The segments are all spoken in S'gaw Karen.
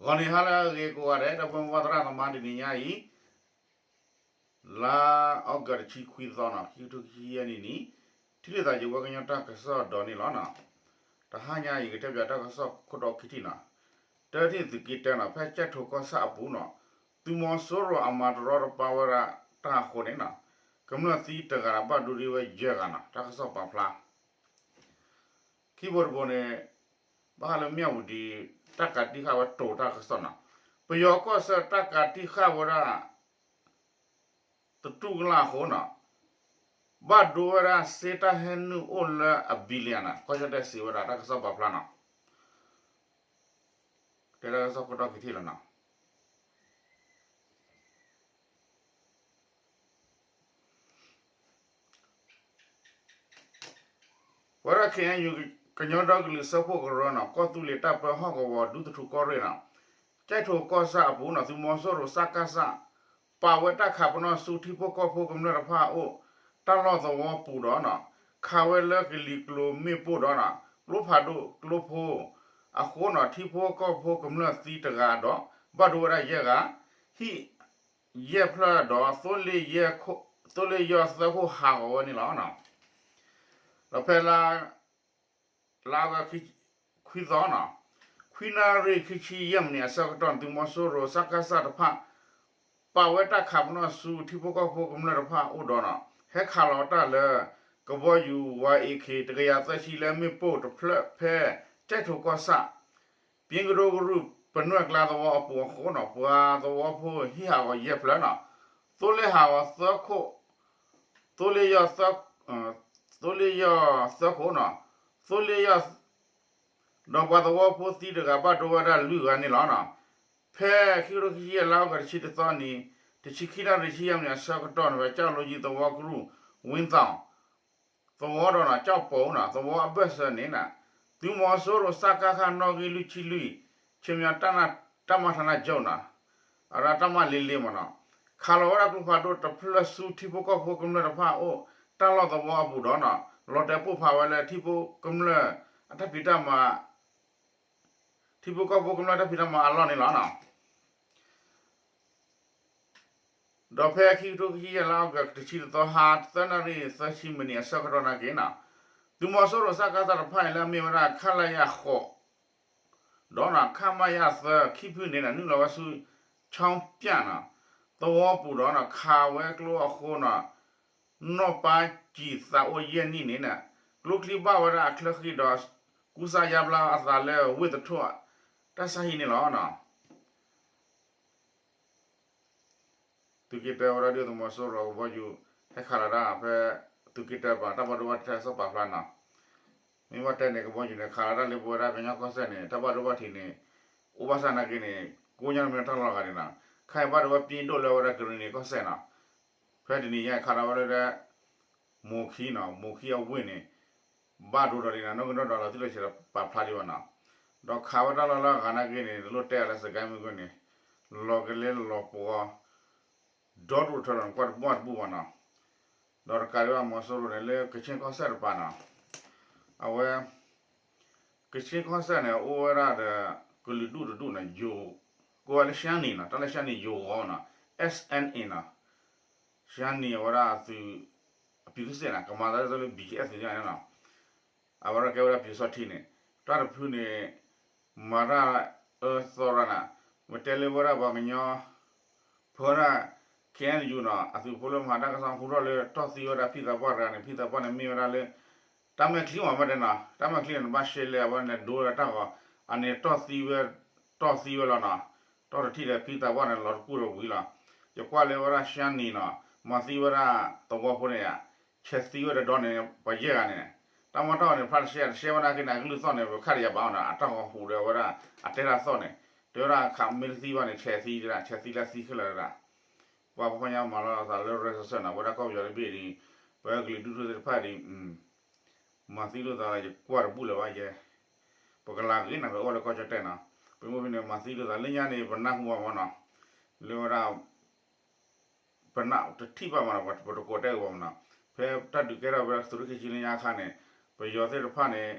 ဂီၤနံၤဟါလၢအဂ့ၤကိးဂၤဒဲး ဒီပုၢ်ဝဲၢ်သရၣ်သမါ တနံၤညါအံၤ လါအီကူးတဆံခွံသီနီၤ ခံကထိခံဆံယဲၢ်နံၣ်န့ၣ် ထံၣ်လိာ်သးယဝဲကညီတၢ်ကစီၣ်ဒီးန့ၣ်လီၤ. တဟါညါအံၤ ကတဲပၠးတၢ်ကစီၣ်ခိၣ်တီခံထံၣ်နီၤ, တထံၣ်သုးက့တၢနီၤ ဖဲကၠဲၣ်ထိၣ်ကီၢ်ဆၣ်အပူၤနီၤ သုးမီၤစိရိၤအမၤတရီတပါဝဲဒၣ်တၢ်အဃိန့ၣ်နီၤ ကမျၢၢ်သံတဂၤဒီးဘၣ်ဒိဒံးဝဲယဲၢ်ဂၤနီၤ တၢ်ကစီၣ်ပာ်ဖျါ ခံဘိတဘိန့ၣ် ဘၣ်ဃးလၢမၠၣ်ဝတံၤ တၢ်ကးတံၢ်ဃာ်ဝဲတိၤတၢ်ကစီၣ်နီၤ, ပယီၤကီၢ်ဆၢတၢ်ကးတံၢ်ဃာ်ဝဲဒၣ် သတူၢ်ကလာ်အဃိနီၤ, ဘၣ်ဒိဝဲဒၣ်စ့တၢ်ဟဲနုာ်အိၣ်လၢအ billion နီၤ ကီၢ်ကၠီၣ်တဲၣ်စံးဝဲဒၣ်တၢ်ကစီၣ်ပာ်ဖျါနီၤ, တဲတၢ်ကစီၣ်ခိၣ်တီခံထံၣ်လီၤနီၤ. ဝဲဒၣ် ခ့ၣ်အဲၣ်ယူၣ် ကညီဒီကလုာ်စၢဖှိၣ်ကရၢနီၤ ကီၢ်သူလ့ၤတၢ်ပၢဟီၣ်ကဝီၤ ဒူသထူၣ်ကီၢ်ရ့ၣ်နီၤ, ကၠဲၣ်ထိၣ်ကီၢ်ဆၣ်အပူၤနီၤ သုးမီၤစိရိၤ စကစ ပာ်ဝဲတၢ်ခးပနီၣ်ဆူထံဖိကီၢ်ဖိကမျၢၢ်တဖၣ်အအိၣ် တၢ်လီၢ်သဝီပူၤဒီးနီၤ ခးဝဲလၢကလံၤကျိၤမ့ၣ်ပိၢ်ဒီးနီၤ ကျိဖးဒိၣ်ကျိဖိအဃိနီၤ ထံဖိကီၢ်ဖိကမျၢၢ်သံတဂၤဒီး ဘၣ်ဒိဝဲဒၣ်ယဲၢ်ဂၤ ဟံၣ် ယဲၢ်ဖျၢၣ်ဒီး သိလ့ၣ်ယီၢ်သၢခိၣ်ဟးဂီၤဝဲန့ၣ်လီၤ. ဒီးဖဲလါ လါအီကူး ခွံသီနီၤ ခွံနၣ်ရံၣ်ခံဆံယဲၢ်မံးနံးအဆၢကတီၢ်န့ၣ် သုးမီၤစိရိၤ စကစ တဖၣ် ပာ်ဝဲတၢ်ခးပနီၣ်ဆူထံဖိကီၢ်ဖိကမျၢၢ်တဖၣ်အအိၣ်ဒီးနီၤ ဟဲခးလီၤတၢ်လၢ ကဘီယူၤ ဝါအ့ခ့ တကယၤသၢဆံလၢမ့ၣ်ပိၢ်တဖျၢၣ်ဖဲ ကၠဲၣ်ထိၣ်ကီၢ်ဆၣ် ပၠ့ကဒိကရူၢ် ပနွဲၢ်ကျါသဝီအပူၤအဃိနီၤ ပှၤသဝီဖိဟံၣ်ဟးဂီၤယဲၢ်ဖျၢၣ်နီၤ သိလ့ၣ်ဟးဂီၤသၢခိၣ် သိလ့ၣ်ယီၢ် သိလ့ၣ်ယီၢ်သၢခိၣ်နီၤ သိလ့ၣ်ယီၢ် ဒီးပှၤသဝီဖိသံတဂၤဘၣ်ဒိဝဲဒၣ်လွံၢ်ဂၤန့ၣ်လီၤ. ဖဲခံကထိခံဆံယဲၢ်လါအီကူးတဆံတသီနံၤ တဆံခံနၣ်ရံၣ်ဆံယဲၢ်မံးနံးအဆၢကတီၢ်န့ၣ် ဖဲကၠီၣ်လိယံၤသဝီကရူၢ် ဝ့ၢ်သီၣ် သဝီဒီးနီၤ ကၠီၣ်ပိၤနီၤ သဝီအဘၢၣ်စၢၤန့ၣ်နီၤ သုးမီၤစိရိၤစကခ နီၣ်ဂံၢ်လွံၢ်ဆံလွံၢ် ဆၢမၠီတၢ်မၤထးနါကၠိနီၤ အဝဲဒၣ်တၢ်မၤလ့လ့မ့ၢ်နီၤ ခးလီၤဝဲဒၣ်ကျိဖးဒိၣ်တဖျၢၣ်ဆူထံဖိကီၢ်ဖိကမျၢၢ်တဖၣ်အအိၣ် တၢ်လီၢ်သဝီအပူၤဒီးနီၤ လီၤတဲာ်ပိၢ်ဖးဝဲလၢထံဖိကမျၢၢ်အတၢ်ဖံးတၢ်မၤ ထံဖိကီၢ်ဖိကမျၢၢ်တၢ်ဖံးတၢ်မၤအလီၢ်န့ၣ်လီၤနီၤ. ဒီးဖဲခံကထိခံဆံယဲၢ်လါအီကူးတဆံတသီ ဟါသၢနၣ်ရံၣ်သၢဆံမံးနံးအဆၢကတီၢ်နာ်က့နီၤ သုးမီၤစိရိၤစကစ တဖၣ်အံၤလၢအမ့ၢ်ဝဲဒၣ် ခလရ ဃိး ဒီးနီၤ ခမရ သၢ ခံဖုန့ၣ်နီၤ နုာ်လီၤဝဲဆူ ခၠီပၠၣ်နီၤ သဝီပူၤဒီးနီၤ ခးဝဲကျိအဃိနီၤ နီၢ်ပၢ်စံၣ်သးအိၣ်ယဲၢ်နံၣ်န့ၣ်နီၤ ကျိချံဘၣ်ဝဲဒၣ်အချၢဃံဒီး ကူစါယါဘျါအသးလၢဝ့ၢ်သထူၣ် တၢ်ဆါဟံၣ်န့ၣ်လီၤ. သုးက့တၢဝဲဒၣ်ဒုၣ်ဒါသုးမီၤစိရိၤကဘီယူၤ ဟဲခးလီၤတၢ်ဖဲ သုးက့တၢပၤ တၢ်ဘၣ်ဒိဘၣ်ထံးတၢ်ကစီၣ်ပာ်ဖျါနီၤ မ့ၢ်ဘၣ်တဲန့ၣ် ကဘီယူၤန့ၣ် ခးလီၤတၢ်လၢပဝဲဒၣ်ကညီကီၢ်စဲၣ်န့ၣ် တၢ်ဘၣ်ဒိဘၣ်ထံးန့ၣ် အိၣ်ဘၣ်ဆၣ်နာ်က့န့ၣ် ကိးညါတမ့ၢ်တၢ်လီၢ်ဂၤန့ၣ်နီၤ ခါအံၤဘၣ်ဒိဘၣ်ပၠ့ဒိၣ်လၢဝဲဒၣ်ကရ့ၣ်နံၤကီၢ်စဲၣ်နီၤ ဖဲတနံၤညါခးလီၤဝဲလၢ မိၢ်ခံနီၤ မိၢ်ခံအဝ့ၢ်န့ၣ် ဘၣ်ဒိဒီးလံနီၤ နီၣ်ဂံၢ်နီၣ်ဒွးလီၤတံၢ်လီၤဆဲးဒီးပာ်ဖျါဒံးဘၣ်နီၤ ဒီးခးဝဲတၢ်လီၢ်လၢအဂၤနာ်က့န့ၣ် တလိၣ်တဲအါလၢစကဲမုၢ်ကွံာ်န့ၣ် လီၤကလဲလီၤပှီၤ ဒီဒူၣ်ထၢလီၤ ကွၢ်တဘူၣ်တဘူၣ်ဘၣ်နီၤ ဒီးတကးဒံးဘၣ်မီၤစိရိၤန့ၣ် လၢကခ့ၣ်ကီၢ်စဲၣ်တပၤနီၤ အဝဲ ကခ့ၣ်ကီၢ်စဲၣ်န့ၣ် အိၣ်ဝဲဒၣ်ဒီး ကလုာ်ဒူၣ်တဒူၣ်န့ၣ် ယိၤ ကိးဝဲလၢရှါနံၤနီၤ တၢ်လၢရှါနံၤယိၤဂီၤနီၤ S N A နီၤ ရှါနံၤအဝဲဒၣ်သုး အပျူၤသုးစဲးနီၤ ကမၤသးဒ်သိးလၢ B G F သုးန့ၣ်နီၤ အဝဲဒၣ်ကဲဝဲဒၣ်ပျူၤစီထံန့ၣ် တၢ်တဖုန့ၣ် မၤတၢ်အၢသီရၣ်နီၤ မ့ၢ်တဲလၢဝဲဒၣ်ပှၤကညီ ဖဲဝဲဒၣ် K N U နီၤ အသုးဖိလၢမၤတၢ်ကစီၣ်ဟူထီၣ်လၢတီၢ်သံဝဲဒၣ်ဖံသးပှၢ်တဂၤန့ၣ် ဖံသးပှၢ်န့ၣ်မ့ၢ်ဝဲဒၣ်လၢ တၢ်မဲာ်ချံမ့ၢ်ဘၣ်တဲနီၤ တၢ်မဲာ်ချံန့ၣ် နဘၣ်ရှဲလဲၣ် အဝဲန့ၣ်ဒိဝဲဒၣ်တၢ်ဂီၤ အန့ၣ်တီၢ်သံဝဲ တီၢ်သံဝဲလီၤနီၤ တီၢ်တထံၣ်ဒီးဖံသးပှၢ်န့ၣ် လီၤတကူၣ်ဒီးဝံၤလီၤ ယကွၢ်လၢဝဲဒၣ်ရှါနံၤနီၤ မၤသံဝဲဒၣ်သဝီဖိန့ၣ်ဧါ ဆဲးသံဝဲဒီးဒီန့ၣ် ပှၤယဲၢ်ဂၤန့ၣ် တၢ်မၤတၢ်ဂီၤန့ၣ် ဖျါတရှဲ တရှဲဝဲဒၣ်က့ၤန့ၣ် အကလုၢ်သီၣ်န့ၣ် ပခါတယၤဘၣ်အီၤနီၤ အတၢ်ဂီၤဟူးဒီးဝဲဒၣ် အတဲတၢ်သီၣ်န့ၣ် တဲဝဲဒၣ်ခးမ့ၢ်တသံဘၣ်န့ၣ် ဆဲးသံတဒၣ် ဆဲးသံလၢသံခဲလၢာ်တဒၣ် ပှၤဖီၣ်ညါမၤလီၤသးလၢ ရဲစဆၢနီၤ ဝဲဒၣ်ကီၢ်ပယီၤတဘ့ၣ်ဒီး ပှၤကလုာ်ဒူၣ်ထူၣ်သ့ၣ်တဖၣ်ဒီး မၤသံလိာ်သးလၢယကွၢ်တဘူၣ်လၢၤဘၣ်ယဲ ပကလၤဂ့ၤနီၤ ပအိၣ်လၢကီၢ်ကၠီၣ်တဲၣ်နီၤ ပမ့ၢ်ဖဲန့ၣ် မၤသံလိာ်သးလၢညါန့ၣ် ပနၢ်ဟူဘၣ်မးနီၤ လၢဝဲဒၣ် ပနၢ်တထံၣ်ဘၣ်မးနီၤ ပတကိးတဲအုးဘၣ်မးနီၤ ဖဲတၢ်ဒုးကဲထီၣ်ဝဲဒၣ်သုးရ့ၣ်ခံဆံလၢညါအခါန့ၣ် ပယီၤသ့ၣ်တဖၣ်န့ၣ်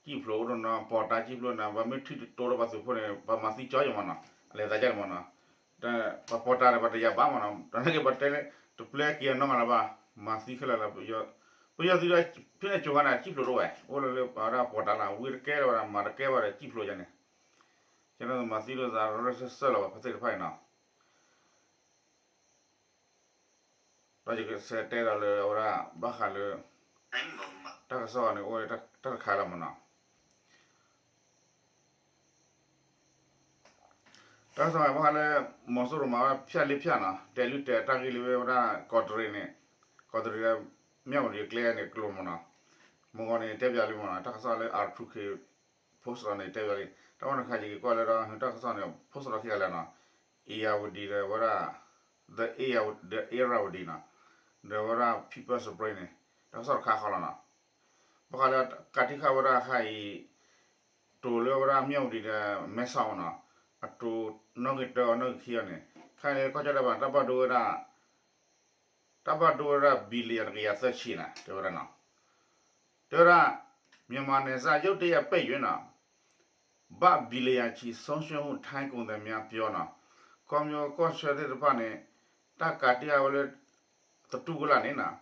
ကံၣ်ဖျိးအိၣ်တနီၤ ပီၣ်တၢ်ကံၣ်ဖျိးန့ၣ် ပှၤမ့ၢ်ထုးတတိဒီးပှၤသုးဖိန့ၣ် ပှၤမၤသံကၠီယမးနီၤ အလဲၤသးယါန့ၣ်မးနီၤ ပှၤပီၣ်တၢ်န့ၣ် ပှၤတယၤဘၣ်မးနီၤ တနာ်က့ၤပှၤတဲလၢ တပျဲက့ၤအနီၢ်မးလၢၤဘၣ် မၤသံခဲလၢာ်လီၤ ပယီၤသုးဒီး ဖဲန့ၣ်ကၠိၤခါန့ၣ် ကံၣ်ဖျိးတအိၣ်ဝဲ အိၣ်လၢလၢပှၤဒၣ်ပီၣ်တၢ်လီၤ ဝံတကဲလၢၤဝဲဒၣ် မၤတကဲဘၣ်ဒီးကံၣ်ဖျိးယါန့ၣ် ကဲန့ၣ်မၤသံလိာ်သးရၢၢ်စၢၢ်လီၤ ပှၤသ့ၣ်တဖၣ်အံၤနီၤ ဒီးယကဆဲးတဲဒီးလၢအဝဲဒၣ် ဘၣ်ဃးလၢ တၢ်ကစီၣ်န့ၣ် အိၣ်လၢတၢ်ကစီၣ်န့ၣ် အိၣ်လၢ တၢ်ကစီၣ်ဘၣ်ဃးလၢ မီၤစိရိၤမၤဝဲဒၣ်ဖၠၣ်လ့ဖၠၣ်နီၤ တဲလုၢ်တဲတၢ်ဂ့ၢ်လၢဝဲဒၣ် ကီးတရံးန့ၣ် ကီးတရံးဒီး မၠၣ်ဝတံၤအကျဲန့ၣ် ကျိၤမးနီၤ မုၢ်ဂီၤန့ၣ် တဲပၠးလံမးနီၤ တၢ်ကစီၣ်လၢ R two K post လီၤန့ၣ် တဲပၠးလံ တၢ်ဂီၤတခါယက့ၤကွၢ်လၢဒီး တၢ်ကစီၣ်န့ၣ် post လီၤခံဂၤလၢာ်နီၤ အ့ၣ်ယၣ်ဝတံၤဒီးဝဲဒၣ် the အ့ၣ်ယၣ်ဝတံၤ ဒီးဝဲဒၣ် People's Spring န့ၣ် တၢ်ကစီၣ်တခါဃီလီၤနီၤ ဘၣ်ဃးလၢကးတံၢ်ဃာ်ဝဲဒၣ်ဟါအံၤ တိၤလၢဝဲဒၣ်မၠၣ်ဝတံၤဒီးမဲဆီးနီၤ အတိၤနီၣ်ဂံၢ်တၢအီၤနီၣ်ဂံၢ်ခံအီၤန့ၣ် ခဲအံၤန့ၣ် ကီၢ်ကၠီၣ်တဲၣ်ဘၣ်န့ၣ် တၢ်ဘၣ်ဒိဝဲဒၣ် တၢ်ဘၣ်ဒိဝဲဒၣ် billion တကယၤသၢဆံန့ၣ် တဲဝဲဒၣ်နီၤ တဲဝဲဒၣ် မြန်မာနယ်စပ် ရုတ်တရက်ပိတ်ရင်နီၤ ဘတ် billion ချီဆုံးရှုံးမှု ထိုင်းကုန်သည်များပြောနီၤ ကီၢ်မိၢ်ကီၢ်ဆၢသ့ၣ်တဖၣ်န့ၣ် တၢ်ကးတံၢ်ဃာ်ဝဲလၢ သတူၢ်ကလာ်န့ၣ်နီၤ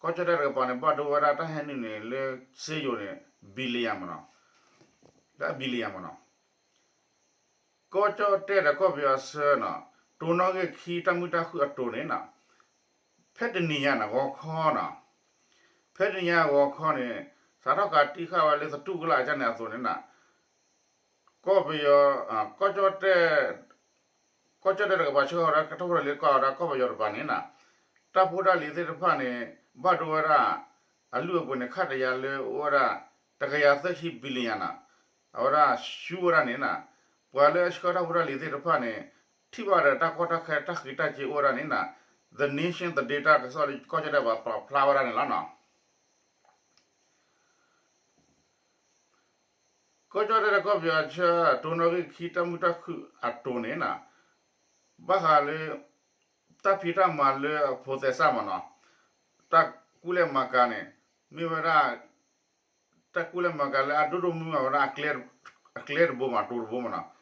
ကီၢ်ကၠီၣ်တဲၣ်တကပၤန့ၣ် ဘၣ်ဒိဝဲဒၣ်တၢ်ဟဲနုာ်န့ၣ်လၢ စ့ယိၤန့ၣ် billion မးနီၤ လၢ billion မးနီၤ ကီၢ်ကၠီၣ်တဲၣ်ဒီးကီၢ်ပယီၤဆၢနီၤ တိၤနီၣ်ဂံၢ်ခံတၢ်မုာ်တၢ်ခုၣ်အတိၤန့ၣ်နီၤ ဖဲတနံၤညါန့ၣ် ဂီၤခီနီၤ ဖဲတနံၤညါဂီၤခီန့ၣ် စးထီၣ်ကးတံၢ်ဃာ်ဝဲလၢသတူၢ်ကလာ်ကၠၢ်န့ၣ်အသိးန့ၣ်နီၤ ကီၢ်ပယီၤ ကီၢ်ကၠီၣ်တဲၣ် ကီၢ်ကၠီၣ်တဲၣ်တကပၤဆှၢဃီၤဒီး တၢ်ဖိတၢ်လံၤကိးဝဲဒၣ်ကီၢ်ပယီၤတကပၤန့ၣ်နီၤ တၢ်ဖိတၢ်လံၤသ့ၣ်တဖၣ်န့ၣ် ဘၣ်ဒိဝဲဒၣ် အလုၢ်အပှ့ၤန့ၣ် ခးတယၤလၢအိၣ်ဝဲဒၣ် တကယၤသၢဆံ billion နီၤ အဝဲဒၣ်ဆူဝဲဒၣ်န့ၣ်နီၤ ပှၤလၢအဆှၢတၢ်ဖိတၢ်လံၤသ့ၣ်တဖၣ်န့ၣ် ထံၣ်ဘၣ်ဒီးတၢ်ကီတၢ်ခဲတၢ်ဃံးတၢ်စ့ၤအိၣ်ဝဲဒၣ်န့ၣ်နီၤ The Nation သဒ့တၢ်ကစီၣ်လၢကီၢ်ကၠီၣ်တဲၣ်ပာ်ဖျါဝဲဒၣ်န့ၣ်လီၤနီၤ ကီၢ်ကၠီၣ်တဲၣ်ဒီးကီၢ်ပယီၤဆၢ တိၤနီၣ်ဂံၢ်ခံတၢ်မုာ်တၢ်ခုၣ်အတိၤန့ၣ်နီၤ ဘၣ်ဃးလၢ တၢ်ဖံးတၢ်မၤလၢအဖိးသဲစးမးနီၤ တၢ်ကူၣ်လဲၤမၤကၤန့ၣ် မ့ၢ်ဝဲဒၣ် တၢ်ကူၣ်လဲၤမၤကၤလၢအဒိၣ်ဒိၣ်မုၢ်မုၢ်အဝဲဒၣ် အကျဲတဘိမး တိၤတဘိမးနီၤ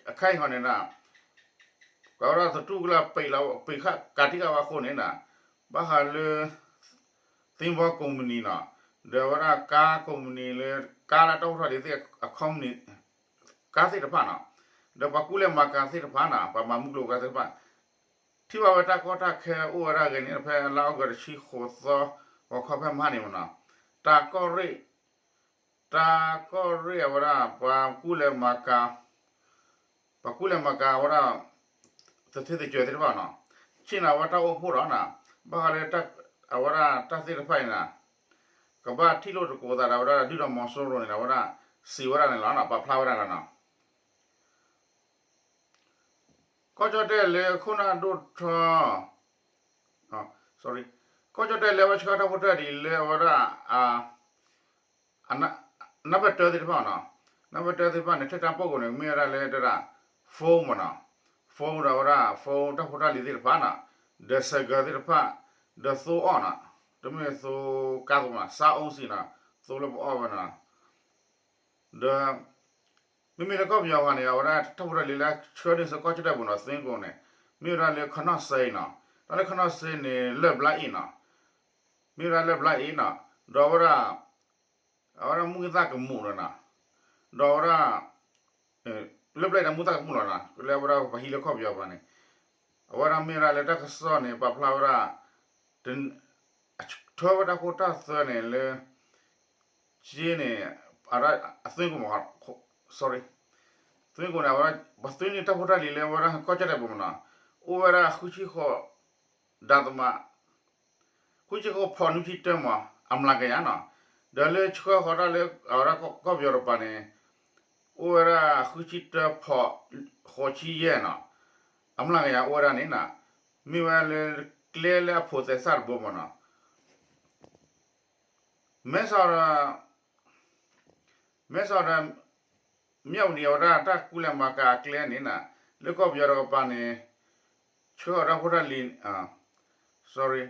အခါအံၤဃီန့ၣ်နီၤ အဝဲဒၣ်သတူၢ်ကလာ်ပံးလီၤ ပံးခးကးတံၢ်ဃာ်ဝဲအဃိန့ၣ်နီၤ ဘၣ်ဃးလၢ သင်္ဘောကုမ္ပဏီနီၤ ဒီးအဝဲဒၣ်ကါကုမ္ပဏီလၢ ကါလၢတၢ်ဖိတၢ်လံၤသ့ၣ်အ company ကါသ့ၣ်တဖၣ်နီၤ ဒီးပှၤကူၣ်လဲၤမၤကၤသ့ၣ်တဖၣ်နီၤ ပှၤမၤမုၢ်ကျိၤဝဲၤကွာ်သ့ၣ်တဖၣ် ထံၣ်ဘၣ်ဝဲတၢ်ကီတၢ်ခဲအိၣ်ဝဲဒၣ်ဂ့ၤန့ၣ် ဖဲလါအီကူးတဆံဃိးသီ ဂီၤခီဖဲမဟါန့ၣ်မးနီၤ တၢ်ကီၢ်ရ့ၣ် တၢ်ကီၢ်ရ့ၣ်အဝဲဒၣ် ပှၤကူၣ်လဲၤမၤကၤ ပှၤကူၣ်လဲၤမၤကၤဝဲဒၣ် သထ့သကၢၤသ့ၣ်တဖၣ်နီၤ ဆ့ၣ်နီၤဝဲတၢ်အိၣ်ဖှိၣ်ဒီးနီၤ ဘၣ်ဃးလၢ အဝဲဒၣ်တၢ်သ့ၣ်တဖၣ်အံၤနီၤ ကဘၣ်ထံၣ်လိာ်သကိးသးဒီးဝဲဒၣ် ဒုၣ်ဒါမီၤစိရိၤန့ၣ်ဒီးဝဲဒၣ် စံးဝဲဒၣ်န့ၣ်လီၤနီၤ ပာ်ဖျါဝဲဒၣ်လီၤနီၤ ကီၢ်ကၠီၣ်တဲၣ်လၢခိၣ်နၢ်ဒိၣ်ထီ sorry ကီၢ်ကၠီၣ်တဲၣ်လၢအဝဲဆှၢတၢ်ဖိတၢ်လံၤလၢအဝဲဒၣ် နၢ်ပၢၢ်တၢသ့ၣ်တဖၣ်နီၤ နၢ်ပၢၢ်တၢသ့ၣ်တဖၣ်န့ၣ် ထဲတၢ်ပိာ်ကိးန့ၣ် မ့ၢ်ဝဲဒၣ်လၢတဒၣ် phone မးနီၤ phone ဒီးဝဲဒၣ် phone တၢ်ဖိတၢ်လံၤသ့ၣ်တဖၣ်နီၤ ဒီး ဆိုင်ကယ် သ့ၣ်တဖၣ် ဒီးသိအီၣ်နီၤ တမ့ၢ်သိကါသိးမး စားအုန်းဆီနီၤ သိလၢပအီၣ်ဝဲနီၤ ဒီး မ့မ့ၢ်လၢကီၢ်ပယီၤဃီန့ၣ် အဝဲဒၣ်တၢ်ဖိတၢ်လံၤလၢဆှၢန့ၢ်ဆူကီၢ်ကၠီၣ်တဲၣ်ပူၤနီၤ သွင်းကုန်န့ၣ် မ့ၢ်ဝဲဒၣ်လၢ ခနီၣ်စ့နီၤ တၢ်လၢ ခနီၣ်စ့န့ၣ် လၢၢ်ဘျါအ့ၣ်နီၤ မ့ၢ်ဝဲဒၣ်လၢၢ်ဘျါအ့ၣ်နီၤ ဒီးအဝဲဒၣ် အဝဲဒၣ်မူၢ်ဂံၢ်သၣ်ကမူးလီၤနီၤ ဒီးအဝဲဒၣ် လၢၢ်ဘျါအ့ၣ်ဒီးမူၢ်သၣ်ကမူးလီၤနီၤ လၢအဝဲဒၣ်ပှၤဟံးလၢကီၢ်ပယီၤပူၤန့ၣ် အဝဲဒၣ်မ့ၢ်ဝဲဒၣ်လၢတၢ်ကစီၣ်န့ၣ် ပာ်ဖျါဝဲဒၣ် ထၢဝဲတၢ်ခိတၢ်သွဲန့ၣ်လၢ က့န့ၣ် အသွင်းကုန်မး sorry သွင်းကုန်န့ၣ် အဝဲဒၣ် ပှၤသွင်းန့ၢ်တၢ်ဖိတၢ်လံၤလၢအဝဲဒၣ်ကီၢ်ကၠီၣ်တဲၣ်ပူၤမးနီၤ အိၣ်ဝဲဒၣ်ဃုဆံဃိး ဒသမ ဃုဆံဃိး ဖီၣ်နွံဆံတၢမး အမျးကယၤနီၤ ဒီးလၢဆှၢဃီၤတၢ်လၢအဝဲဒၣ်ကီၢ်ပယီၤတကပၤန့ၣ် အိၣ်ဝဲဒၣ်ဃုဆံတၢဖီၣ်ဃိးဆံယဲၢ်နီၤ အမျးကယၤအိၣ်ဝဲဒၣ်န့ၣ်နီၤ မ့ၢ်ဝဲလၢကျဲလၢအဖိးသဲစးတဘိမးနီၤ မဲဆီးဒီး မဲဆီးဒီး မၠၣ်ဝတံၤအဝဲဒၣ်တၢ်ကူၣ်လဲၤမၤကၤအကျဲန့ၣ်နီၤ လၢကီၢ်ပယီၤတကပၤန့ၣ် ဆှၢအီၤတၢ်ဖိတၢ်လံၤ sorry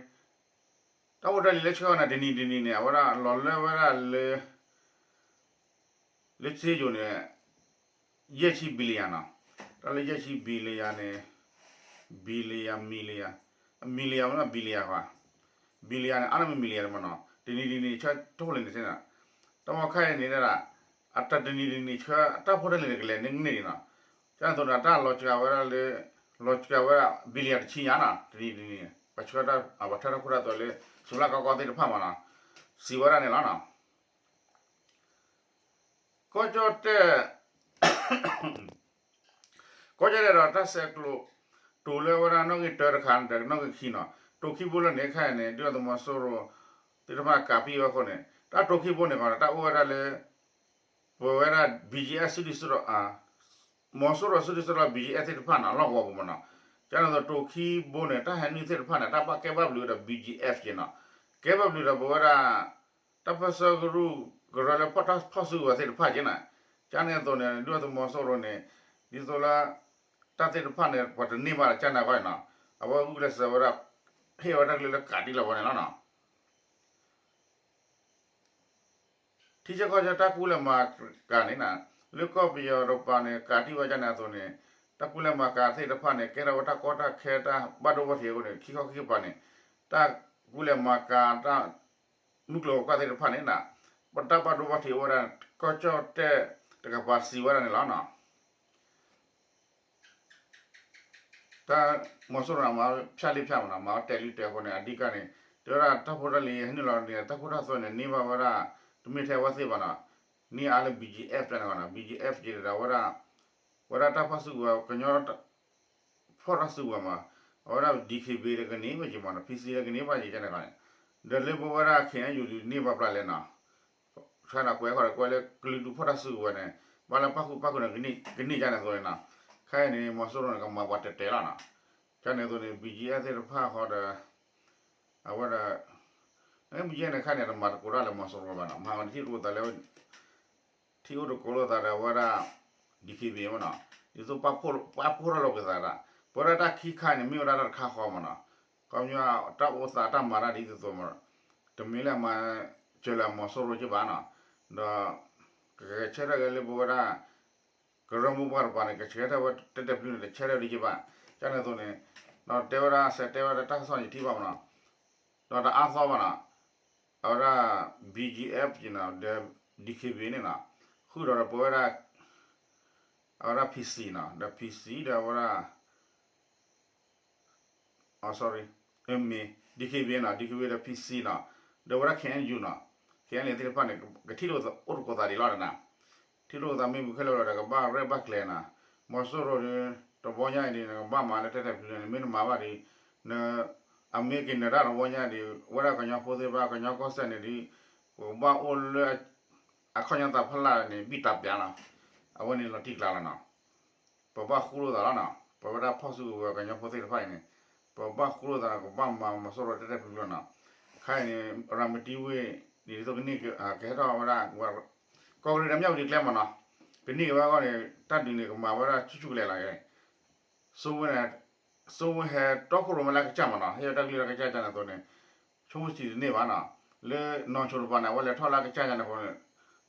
တၢ်ဖိတၢ်လံၤလၢဆှၢအီၤန့ၣ် တနံၤတနံၤန့ၣ် အဝဲဒၣ်လီၤလၢဝဲဒၣ်လၢ လၢစ့ယိၤန့ၣ် ယဲၢ်ဆံ billion နီၤ, တၢ်လၢယဲၢ်ဆံ billion န့ၣ် billion million million မ့ၢ်နီၤ billion ဃီ billion န့ၣ် အါန့ၢ်မ့ၢ် million မ့ၢ်နီၤ တနံၤတနံၤဆၢထိၣ်လံန့ၣ်သ့ၣ်နီၤ, တၢ်မ့ၢ်ခဲအံၤန့ၣ်ဒၣ် အတၢ်တနံၤတနံၤဆၢ တၢ်ဖိတၢ်လံၤန့ၣ် ကလဲၤန့ၢ်န့ၢ်ဒံးနီၤ, ကန့ၣ်အသိးန့ၣ် အတၢ်လီၤစှၤဝဲဒၣ်လၢ လီၤစှၤဝဲဒၣ် billion တဆံညါနီၤ တနံၤတနံၤ ပှၤဆှၢတၢ် ပှၤထၢတၢ်ခိတၢ်သွဲလၢ စူၤလၢကီကီသ့ၣ်တဖၣ်မ့ၢ်နီၤ, စံးဝဲဒၣ်န့ၣ်လီၤနီၤ. ကီၢ်ကၠီၣ်တဲၣ် ကီၢ်ကၠီၣ်တဲၣ်ဒီးတၢ်ဆဲးကျိး တိၤလၢဝဲဒၣ်နီၣ်ဂံၢ်တၢတခါဒီးနီၣ်ဂံၢ်ခံနီၤ, တိၤခံဘိလၢန့ၣ်ခဲအံၤန့ၣ် ဒုၣ်ဒါသုးမီၤစိရိၤသ့ၣ်တဖၣ်ကးပံၣ်ဝဲအဃိန့ၣ် တၢ်တိၤခံဘိန့ၣ်ကီး တၢ်အိၣ်ဝဲဒၣ်လၢ ပဝဲဒၣ် BGF စုဒုၣ်စုတီၤ မီၤစိရိၤစုဒုၣ်စုတီၤ BGF သ့ၣ်တဖၣ်န့ၣ် လီၢ်ကဝီၤပူၤမ့ၢ်နီၤ, ကန့ၣ်အသိးတိၤခံဘိန့ၣ် တၢ်ဟဲနုာ်သ့ၣ်တဖၣ်န့ၣ် တၢ်ဘၣ်ကဲဘၣ်ဘျုးဒီး BGF က့နီၤ, ကဲဘၣ်ဘျုးဒီးပဝဲဒၣ် တၢ်ပၢၢ်ဆၢကရူၢ် ကရၢလၢဖီၣ်တၢ်ဖီၣ်စုကဝဲၤသ့ၣ်တဖၣ်က့နီၤ, ကန့ၣ်အသိးန့ၣ် ဒုၣ်ဒါသုးမီၤစိရိၤန့ၣ် ဒ်သိးလၢ တၢ်သ့ၣ်တဖၣ်န့ၣ် ပှၤတန့ၢ်ဘၣ်ဒီးကန့ၣ်အဂီၢ်န့ၣ်နီၤ, အဝဲဂုာ်ကျဲးစၢးဝဲဒၣ် ဟ့ၣ်ဝဲတၢ်ကလုၢ်လၢကးတံၢ်လီၤဝဲန့ၣ်လီၤနီၤ. ထံဆၢကီၢ်ဆၢတၢ်ကူၣ်လဲၤမၤကၤန့ၣ်နီၤ, လၢကီၢ်ပယီၤတကပၤန့ၣ် ကးတံၢ်ဝဲဒ်န့ၣ်အသိးန့ၣ်, တၢ်ကူၣ်လဲၤမၤကၤသ့ၣ်တဖၣ်န့ၣ် ကဲထီၣ်ဝဲတၢ်ကီတၢ်ခဲတၢ်ဘၣ်ဒိဘၣ်ထံးအဃိန့ၣ် ခံခီခံကပၤန့ၣ်, တၢ်ကူၣ်လဲၤမၤကၤတၢ် မုၢ်ကျိၤဝဲၤကွာ်သ့ၣ်တဖၣ်န့ၣ်နီၤ, ပတၢ်ဘၣ်ဒိဘၣ်ထံးအိၣ်ဝဲဒၣ် ကီၢ်ကၠီၣ်တဲၣ်တကပၤစံးဝဲဒၣ်န့ၣ်လီၤနီၤ. တၢ်မီၤစိရိၤန့ၣ် မၤဖၠၣ်လံဖၠၣ်မ့ၢ်နီၤ, မၤဝဲတဲာ်လံတဲာ်အဃိန့ၣ် အဓိကန့ၣ် တဲဝဲဒၣ်တၢ်ဖိတၢ်လံၤဟဲနုာ်လီၤန့ၣ် တၢ်ခိတၢ်သွဲန့ၣ် န့ၢ်ဘၣ်ဝဲဒၣ် တမ့ၢ်ထဲအဝဲသ့ၣ်ဘၣ်နီၤ, န့ၢ်အါလၢ BGF တၢ်န့ၣ်နီၤ, BGF က့ဒီးဝဲဒၣ် ဝဲဒၣ်တၢ်ဖီၣ်စုကဝဲၤ ကညီ ဖီၣ်တၢ်စုကဝဲၤမး, အဝဲဒၣ် DKBA ဒီးကန့ၢ်ဘၣ်က့ၤမ့ၢ်နီၤ, PC ဒီးကန့ၢ်ဘၣ်က့ၤန့ၣ်, ဒီးလၢပဝဲဒၣ် KNU န့ၢ်ဘၣ်ပျၢ်လဲၣ်နီၤ, ဆၢန့ၣ်ကွဲးဃီဒီး ကွဲးလၢကလုာ်ဒူၣ်ဖီၣ်တၢ်စုကဝဲၤန့ၣ်, ဘၣ်လၢပၣ်ဃုာ်ပၣ်ဃုာ်န့ၣ် ကန့ၢ်ဒ်န့ၣ်အသိးန့ၣ်နီၤ, ခဲအံၤန့ၣ် မီၤစိရိၤန့ၣ် ကမၤပှၤတဲာ်တဲာ်လီၤနီၤ, ကန့ၣ်အသိးန့ၣ် BGF သ့ၣ်တဖၣ်ဃီဒီး အဝဲဒၣ် နမ့ၢ်ယဲန့ၣ်ခါန့ၣ် တမၤသကိးတၢ်လၢမီၤစိရိၤဘၣ်နီၤ, မၤဝဲထံၣ်တကိးသးလၢ ထံၣ်အိၣ်တကိးလိာ်သးဒီးဝဲဒၣ် DKBA မ့ၢ်နီၤ, ဒ်သိးပာ်ဖှိၣ်ထီၣ်လိာ်က့ၤသးဒၣ်, ပဝဲဒၣ်တၢ်ခံခါန့ၣ် မ့ၢ်ဝဲဒၣ်တၢ်တခါဃီမ့ၢ်နီၤ, ခီပညီတၢ်အိၣ်သးတၢ်မၤတၢ်ဒ်သိးသိးမ့ၢ်, တမ့ၢ်လၢအမၤစၢၤလၢအမီၤစိရိၤက့ဘၣ်နီၤ, ဒီး ကဂဲၤဆၢထၢၣ်က့ၤလၢပဝဲဒၣ် ကရၢမိၢ်ပှၢ်တပၤန့ၣ် ကဆၢထၢၣ်ဝဲတဲတဲဖျုးန့ၣ် တဆၢထၢၣ်ဒ်က့ဘၣ်, ကန့ၣ်အသိးန့ၣ်, ဒီးတဲဝဲဒၣ်စဲးတဲဝဲဒၣ်တၢ်ကစီၣ်န့ၣ်ထံၣ်ဘၣ်မ့ၢ်နီၤ, ဒီးတအါသီဘၣ်နီၤ, အဝဲဒၣ် BGF က့နီၤ ဒီး DKBA န့ၣ်နီၤ, ဃုာ်ဒီးဒီးပဝဲဒၣ် အဝဲဒၣ် PC နီၤ, ဒီး PC ဒီးအဝဲဒၣ် sorry, မ့ၢ် DKBA နီၤ, DKBA ဒီး PC နီၤ, ဒီးဝဲဒၣ် KNU နီၤ, KNU သ့ၣ်တဖၣ်န့ၣ် ကထံၣ်လိာ်အိၣ်တကိးသးဒံးလီၤနီၤ, ထံၣ်လိာ်သးမ့ၢ်ပူၤခဲလၢာ်လီၤဒီး ကဘၣ်ရဲၣ်ဘၣ်ကျဲၤနီၤ, မီၤစိရိၤဒီး တဘီညါအံၤဒီး နကဘၣ်မၤလၢတဲတဲဖျုးန့ၣ် နမ့ၢ်တမၤဘၣ်ဒီး အမ့ၢ်က့ၤနၢၤတၢ်တဘီညါဒီး ဝဲဒၣ်ကညီဖိသ့ၣ်တဖၣ် ကညီကီၢ်စဲၣ်န့ၣ်ဒီး ပကဘၣ်အိၣ်လၢ အခီပညီသးဖီလာ်န့ၣ် ဘံၣ်တၢ်ပျးနီၤ, အဝဲန့ၣ်လီၤတံၢ်ကျါလီၤနီၤ, ပဘၣ်ဃူလိာ်သးလီၤနီၤ, ပဝဲဒၣ်ဖီၣ်စုကဝဲၤကညီဖိသ့ၣ်တဖၣ်အံၤန့ၣ်, ပဘၣ်ဃူလိာ်သး ကဘၣ်မၤမီၤစိရိၤတဲတဲဖျုးဖျုးနီၤ, ခဲအံၤန့ၣ် ရၤမတံဝ့ၢ်န့ၣ် ဒ်သိးကန့ၢ်ကဟဲထီၣ်ဝဲဒၣ် ကီၢ်ကရ့ၣ်ဒီးမၠၣ်ဝတံၤကျဲမ့ၢ်နီၤ, ကန့ၢ်က့ၤဝဲအဂီၢ်န့ၣ် တၢ်ဒုးန့ၣ် ကမၤဝဲဒၣ်ဆူၣ်ဆူၣ်ကလဲာ်လီၤ, စိဝ့ စိဝ့ဟဲတီခိၣ်ရိၣ်မဲလၢအကစၢ်မ့ၢ်နီၤ, ဟ့ၣ်ဝဲတၢ်ကလုၢ်လၢအကစၢ်ကန့ၣ်အသိးန့ၣ်, ဆိဝ့စံးတန့ၢ်ဘၣ်နီၤ, လၢနီၢ်ဆိတပၤန့ၣ် အဝဲလဲၤထီၣ်လၢအကစၢ်ကန့ၣ်အဃိန့ၣ်,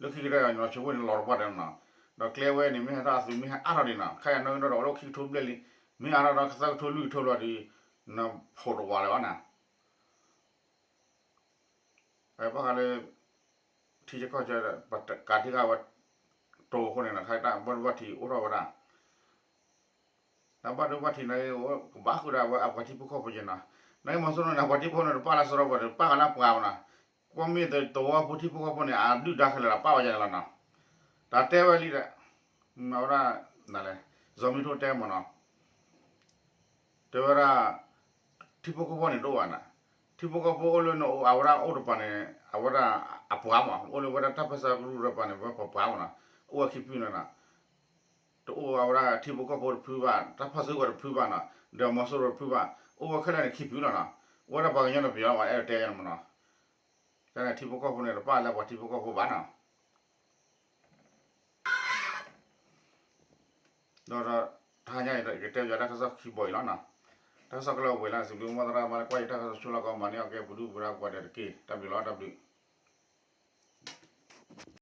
လၢခံကတၢၢ်နီၢ်ဆိဝ့န့ၣ်လီၤတပှၢ်ဒီးနီၤ, ဒီးကျဲဝဲန့ၣ် မ့ၢ်ဟဲထီၣ်အသုးမ့ၢ်ဟဲအါထီၣ်ဒံးနီၤ, ခဲအံၤနီၣ်ဂံၢ်ဒီးအိၣ်လၢခံကထိဘျဲၣ်လံ, မ့ၢ်အါထီၣ်ဒီးသၢကထိလွံၢ်ကထိဘျီဒီး, နဖိးတဝးလၢၤဘၣ်နီၤ ဘၣ်ဃးလၢ ထံဆၢကီၢ်ဆၢ ပကးထံကဝဲ တိၤအဃိန့ၣ် ခဲအံၤတၢ်ဘၣ်ဒိဘၣ်ထံးအိၣ်ထီၣ်ဝဲဒၣ်, တၢ်ဘၣ်ဒိဘၣ်ထံးန့ၣ် ကဘၣ်ဃုာ်ဒီးအဝဲအပှၤထံဖိကီၢ်ဖိက့နီၤ, နမီၤစိရိၤန့ၣ် အပှၤထံဖိကီၢ်ဖိန့ၣ် တပာ်လၢစီၤရီဘၣ်ဒီး ပာ်ဃာ်လၢပှၤမ့ၢ်နီၤ, ကွၢ်မ့ၢ်သဝီဖိထံဖိကီၢ်ဖိန့ၣ် အဒုၣ်ဒါခဲလၢာ်လီၤ ပာ်ဝဲဒ်န့ၣ်လီၤနီၤ, တၢ်တဲဝဲလံဒီး အဝဲဒၣ် လဲၤ စီၤမံထိတဲမ့ၢ်နီၤ တဲဝဲဒၣ် ထံဖိကီၢ်ဖိန့ၣ်တအိၣ်ဘၣ်နီၤ, ထံဖိကီၢ်ဖိအိၣ်လၢနအိၣ်အဝဲဒၣ်အိၣ်တပၤန့ၣ် အဝဲဒၣ်အပှၤမး အိၣ်လၢဝဲဒၣ်တၢ်ပၢဆှၢကရူၢ်တပၤန့ၣ် ဝဲပပှၤမးနီၤ, အိၣ်ဝဲခံဖုန့ၣ်နီၤ, တအိၣ်အဝဲဒၣ်ထံဖိကီၢ်ဖိတဖုဘၣ် တၢ်ဖီၣ်စုကဝဲၤတဖုဘၣ်နီၤ ဒီးမီၤစိရိၤတဖုဘၣ် အိၣ်ဝဲခဲလၢာ်န့ၣ်ခံဖုလီၤနီၤ, အိၣ်ဝဲဒၣ်ပှၤကညီတပျီၤဘၣ်အဲၣ်တဲယဲန့ၣ်မးနီၤ, တၢ်န့ၣ်ထံဖိကီၢ်ဖိန့ၣ် တပာ်လၢပှၤထံဖိကီၢ်ဖိဘၣ်နီၤ ဒီး တဟါညါအံၤ ယကတဲပၠးတၢ်ကစီၣ်ခံဘီအံၤလီၤနီၤ, တၢ်ကစီၣ်ခဲလၢာ်အိၣ်ဝဲလၢစံးဘျုးမီၢ်သရၣ်မၤလၢကွၢ်ယတၢ်ကစီၣ်ဆိလီၤကီးမၤန့ၢ်အီၤကဲပဒုၣ်ပဒါပှၤဒဲးတက့ၢ် တၢ်ဘျုးလီၤတၢ်ဘျုး